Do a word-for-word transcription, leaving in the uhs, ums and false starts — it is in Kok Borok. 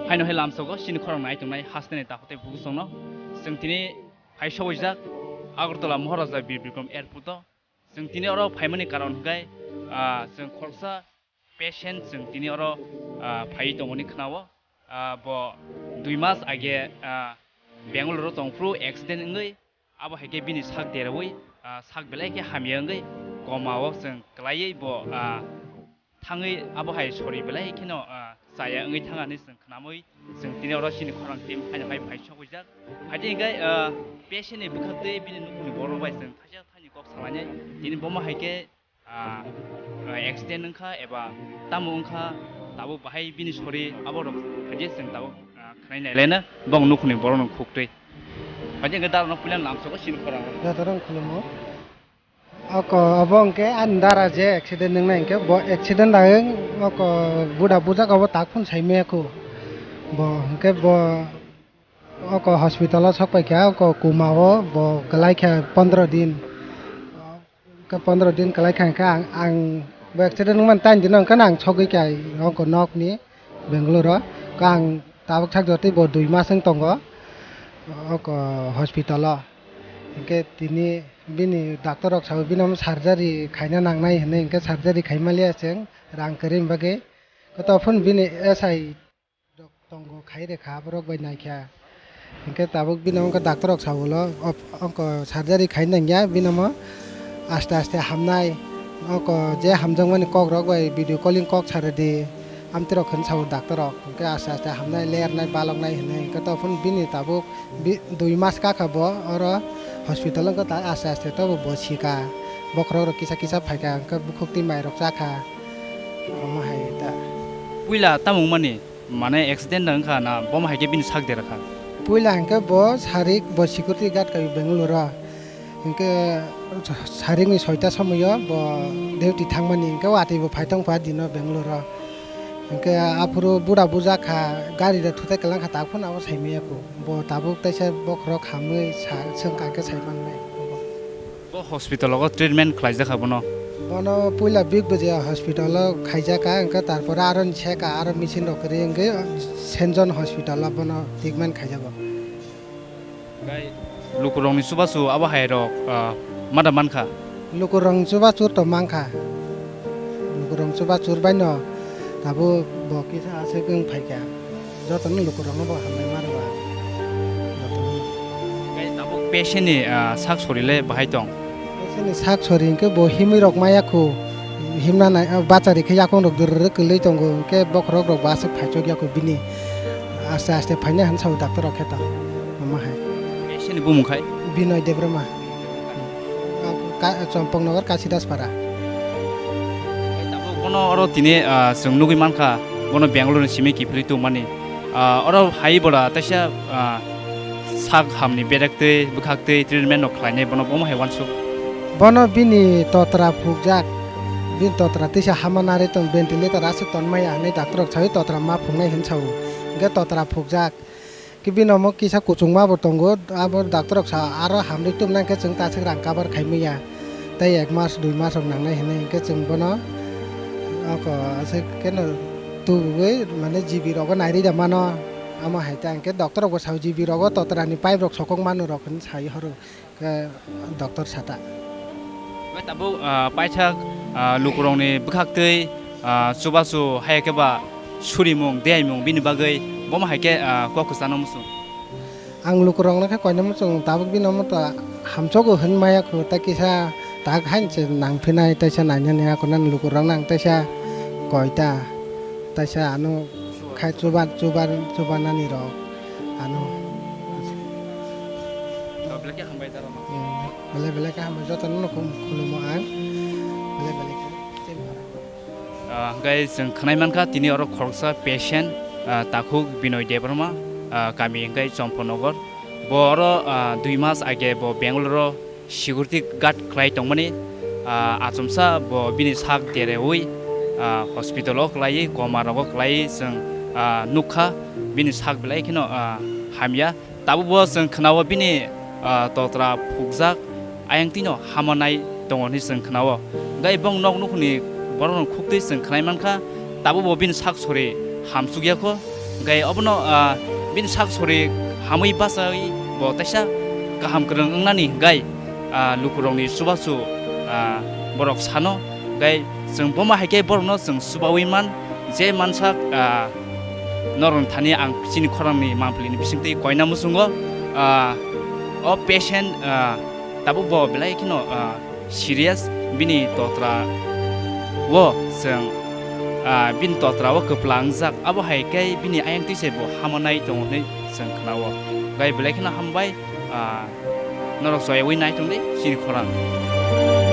Haino hai lamsogo chini khorang nai tongnai hasteni takhuk tei bukuchwngno. Chwng tini phai soboijak Agartala Maharaja Bir Bikram Airport o. Chwng tini oro phaimani karon hwnkhe, ah, chwng khoroksa patient chwng tini oro, ah, phaiwi tongmani khwnao. Ah, bo dui mas age, ah, Bangalore o tongphuru accident wngwi abo hai khe bini sak derawi, ah, sak belai khe hamya wngwi koma o chwng kwlaiwi bo, ah, thangwi abo hai sori belai kheno, ah, chaya wngwi thang ani chwng khnamwi chwng tini oro chini khorang team haino hai phai sokwijak. Hai tei hwnkhe, ah, patient ni bwkhak tei bini nukhungni borok bai chwng thaisa thaini kok salainai tini bomo hai khe, ah, ah, accident wngkha eba tamo wngkha tabuk bahai bini sori abo rok hai je chwng tabuk, ah, khnai nai lena bong nukhungni borok no khuk twi. Hai tei hwnkhe daro no puila lamsogo chini khorang. Joto rok khulumo. Oko obo hwnkhe ani dara je accident wngnai hwnkhe bo accident dagwi oko buda bujak obo tak phun saimaya kho. Bo hwnkhe bo oko hospital o sok paikha, oko koma o bo kwlai kha pondro din. Khe pondro din kwlai kha hwnkhe ang, ang bo accident wngmani tain dino hwnkhe ang sogwi kha oko nok ni. Bangalore o. Khe ang tabuk sak jotoi bo dui mas wng tongo oko hospital o. Hinkhe tini bini doctor rok sao bini omo surgery khaina nangnai hinwi hinkhe surgery khaimaliya chwng rang kwrwini bagwi. Khe to phun bini S I rok tongo khai rwkha borok bai naikha. Hinkhe tabuk bini omo khe doctor rok sao ulo, op-, oko surgery khai nangya, bini omo aste aste hamnai. Oko je hamjakmani kok rok bai video calling kok sa rwdi. Amtwi rok hinwi sao doctor rok. Hinkhe aste aste hamnai, lernai, baloknai hinwi. Hinkhe to phun bini tabuk bi-, dui mas kakha bo oro hospital wngkha ta aste aste to bo sika. Bokhorok rok kisa kisa phaikha, hinkhe bukhuk twi mai rok chakha. Omo hai ta. Puila tamo wngmani? Mane accident wngkha na bomo hai khe bini sak dera kha? Puila hwnkhe bo sarik bo security guard kai Bangalore o. Hwnkhe sarikni soita somoio bo duty thangmani hwnkhe watwi bo phai tongkha dino Bangalore o. Hwnkhe aphuru buda buja kha gari rok thutai kwlang kha tak phano abo saimaya kho. Bo tabuk teisa bokhorok hamwi sa-, swngkha hwnkhe sai mannai. Bo hospital o treatment khlaijak kha bono? Bono puila Big Bazaar hospital o khaijak kha, hwnkhe tarpore aro ni seka aro machine rok kwrwi hwnkhe Saint John hospital o bono treatment khaijago. Gai lukurokni chubachu abo hai rok, ah, mada mankha? Lukurokni chubachu to mankha. Lukurokni chubachu baino tabuk bo kisa aswk wng phaikha. Jotono lukurokno bo hambai ma rwba. Jotono. Tei tabuk patient ni, ah, sak sori le bahai tong? Patient ni sak sori hwnkhe bo himwi rok maya kho. Himna nai, ah, bachari khe yakung rok dwrwrwk kwlwi tongo. Hwnkhe bokhorok rok bo aswk phaichok ya kho bini. Aste aste phainai hwn sao doctor rok khe to. Omo hai. Patient ni bumung khai? Binoy Debbarma. Ka-, Chompoknagar Kasidaspara. Tabuk bono oro tini, ah, chwng nugwi mankha, bono Bangalore ni simi kiphilwi tongmani. Ah, oro hai bora teisa, ah, sak hamni bedek twi, bwkhak twi treatment rok khlainai bono, bomo hai uansuk. Bono bini totra phukjak, bini totra teisa hama narwi tong, ventilator aswk tonmaya hinwi doctor rok saui totra ma phungnai hinwi sao. Hwnkhe totra phukjak. Khe bini omo kisa kuchukma bo tongo, abo doctor rok sa aro hamrwi tubunai khe chwng ta aswk rang cover khai manya. Tei ek mas dui mas rok nangnai hinwi hinkhe chwng bono oko aswk kheno tubugwi mane G B rogo nairwi da mano. Amo hai ta hinkhe doctor rok bo sao G B rogo totra ni pipe rok sokok mano rok hinwi sai horo. Khe doctor sata. Bai tabuk, ah, paithak, ah, lukurokni bwkhaktwi, ah, chubachu haiya khe ba surimung, deyaimung bini bagwi bomo hai khe, ah, kok kwchano muchung. Ang lukurokno khe koina muchung tabuk bini omo to hamsogo hwn maya khu, tei kisa tak hain se nangphinai, teisa nainani ako nang lukurokno ang teisa koita, teisa ano khai chuban, chuban, chubanani rok ano. Belai khe hambai daro. Hmm, belai belai khe hambai jotono no khum-, khulumo ang. Belai belai khe. Ah, hwnkhe chwng khwnai mankha tini oro khoroksa patient, ah, takhuk Binoy Debbarma, ah, kami hwnkhe Chompanagar. Bo oro, ah, dui mas age bo Bangalore o security guard khlai tongmani, ah, achomsa bo bini sak derewi, ah, hospital o kwlaiwi, koma rogo kwlaiwi chwng, ah, nukha, bini sak belai kheno, ah, hamya. Tabukbo chwng khwnao bini, ah, totra phukjak, ayang twino hama nai tongo hinwi chwng khwnao. Hwnkhe bong nok nukhungni borokno khuktwi chwng khwnai mankha, tabukbo bini sak sori hamsukya kho. Hwnkhe obono, ah, bini sak sori hamwi bachai bo teisa kaham kwrwng wngnani hwnkhe, ah, lukurokni chubachu, ah, borok sano. Hwnkhe chwng bomo hai khe borokno chwng chubaui man, je mansak, ah, norokni thani ang chini khorangni mangpilini bisingtwi koina muchungo, ah, o patient, ah, tabuk bo belai kheno, ah, serious, bini totra o chwng, ah, bini totra o kwpla wngjak, abo hai khe bini ayang twi se bo hamanai tongo hinwi chwng khna-o. Gai belai kheno hambai, ah, norok choyaui nai tongdi chini khorang.